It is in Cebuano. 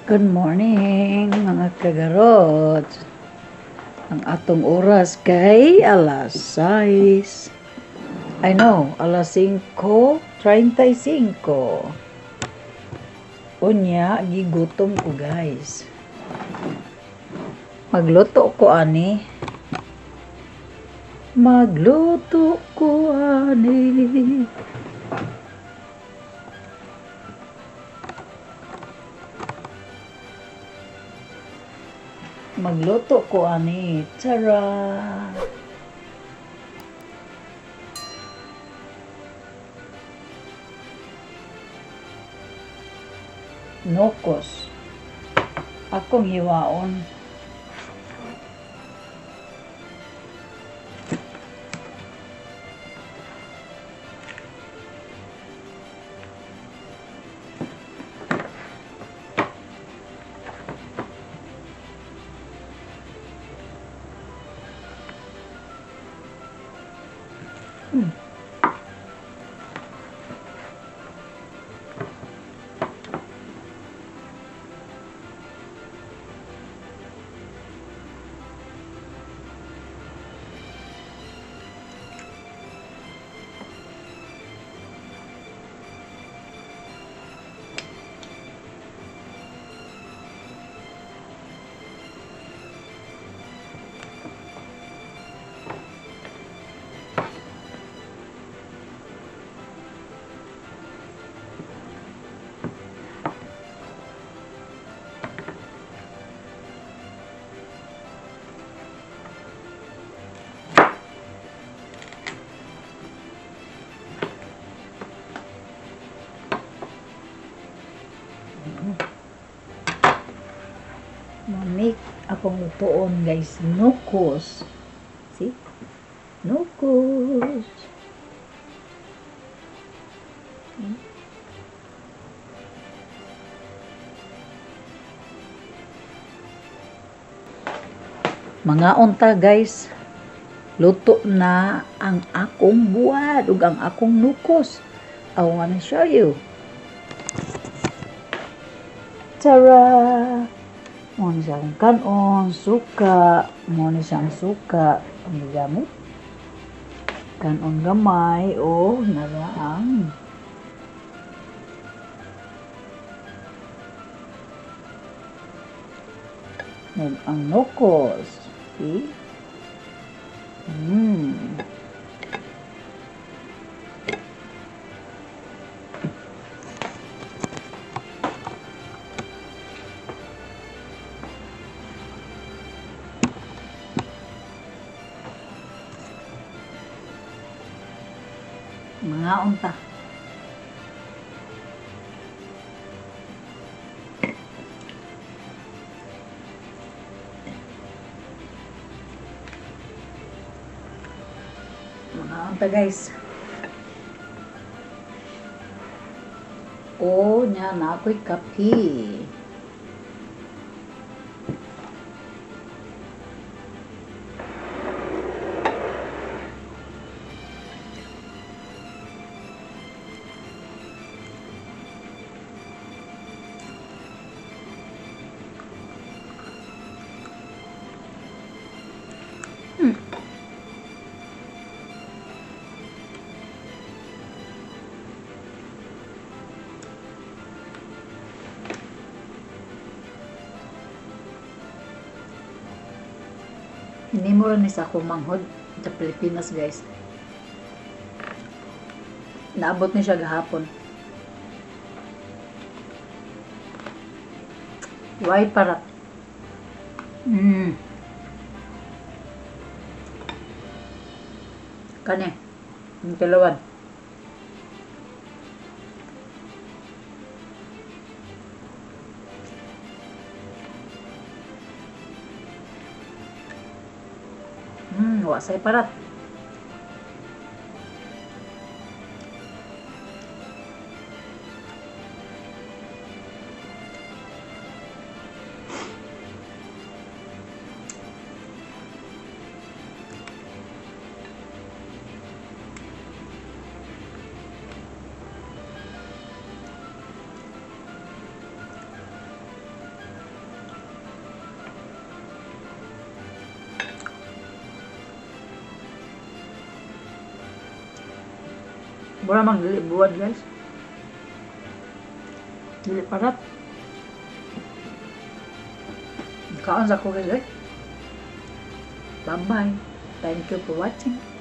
Good morning, mga kagarot. Ang atong oras kay alas 6. I know, alas 5:35. Unya, gigutom ko, guys. Magluto ko ani. Magluto ko ani. Magluto ko ani. Tara! Nokos. Akong hiwaon. Mamik akong lutuon, guys, nukos. See? Nukos. Mga unta, guys, luto na ang akong buwad ug ang akong nukos. I wanna show you. Tara! Mo ni siya akong kanon, suka, mo ni siyang suka ang gigamit. Kanon gamay o naraang ang nukos. See? Mga unta. Mga unta, guys. O nya na ako'y kape. Hinimo ra ni sa akong manghod sa Pilipinas, guys. Naabot ni siya gahapon. Why para? Kani. Ang kilawan. Wa say parat. Mura mang dili buwad, guys. Dili parat. Kaon sa ko, guys, eh. Bye bye. Thank you for watching.